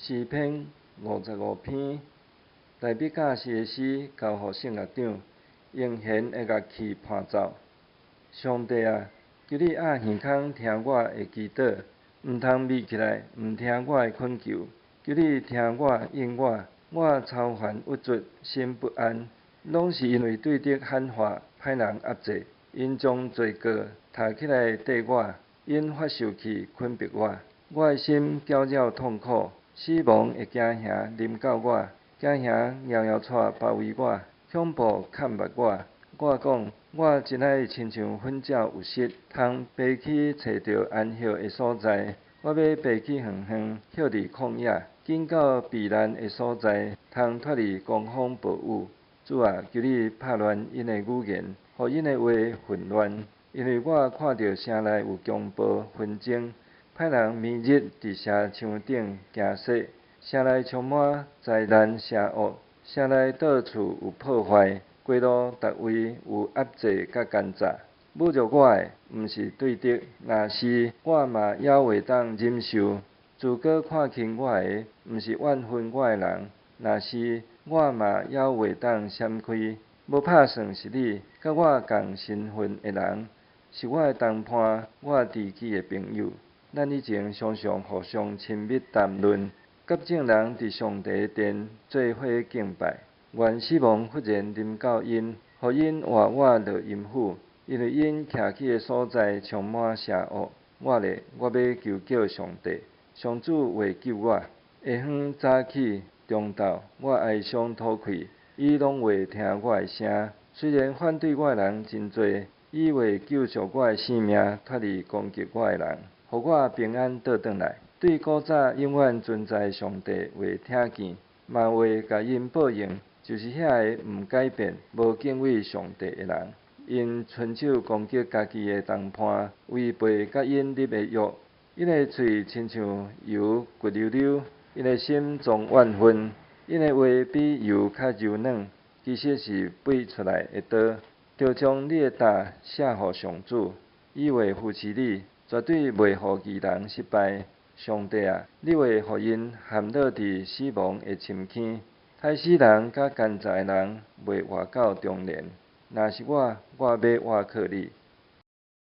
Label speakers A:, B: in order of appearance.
A: 詩篇55篇，大衛教士的詩，交予聖樂長，用弦的樂器伴奏。上帝啊，求你掩耳孔聽我的祈禱，毋通瞇起來，毋聽我的懇求。求你聽我，應我，我愁煩鬱卒，心不安，攏是因為對敵喊話，派人壓制，𪜶將罪過提起來綴我，𪜶發受氣困迫我。我的心攪擾痛苦，死亡的驚嚇臨到我，驚嚇搖搖掣包圍我，恐怖崁縛我。我講，我真愛親像糞鳥有失，通爬去揣著安歇的所在。我欲爬去遠遠，歇佇曠野，緊到避難的所在，通脫離狂風暴雨。主啊，求你拍亂𪜶的語言，予𪜶的話混亂，因為我看著城內有強暴紛爭。歹人暝日佇城牆頂行踅，城內充滿災難邪惡，城內到處有破壞，街路逐位有壓制佮奸詐。侮辱我的，毋是對敵，若是我嘛猶會當忍受。自古看輕我的，毋是怨恨我的人，若是我嘛猶會當閃開。無拍算是你，佮我仝身份的人，是我的同伴，我知己的朋友。咱以前常常互相親密談論，佮眾人佇上帝殿做伙敬拜。願死亡忽然臨到𪜶，予𪜶活活落陰府，因為𪜶徛起的所在充滿邪惡。我咧，我欲求叫上帝，上主會救我。下昏早起，中晝，我哀傷吐氣，伊攏會聽我的聲。雖然反對我的人真濟，伊會救贖我的性命，脫離攻擊我的人，予我平安倒轉來。對古早永遠存在的上帝會聽見，嘛會共𪜶報應，就是遐个毋改變、無敬畏上帝的人。𪜶伸手攻擊家己的同伴，違背佮𪜶立的約。𪜶的喙親像油滑溜溜，𪜶的心裝怨恨，𪜶的話比油較柔軟，其實是拔出來的刀。著將你的擔卸予上主，伊會扶持你，絕對袂予義人失敗。上帝啊，你會予𪜶陷落佇死亡的深坑，刣死人佮奸詐的人袂活到中年。若是我，我欲倚靠你。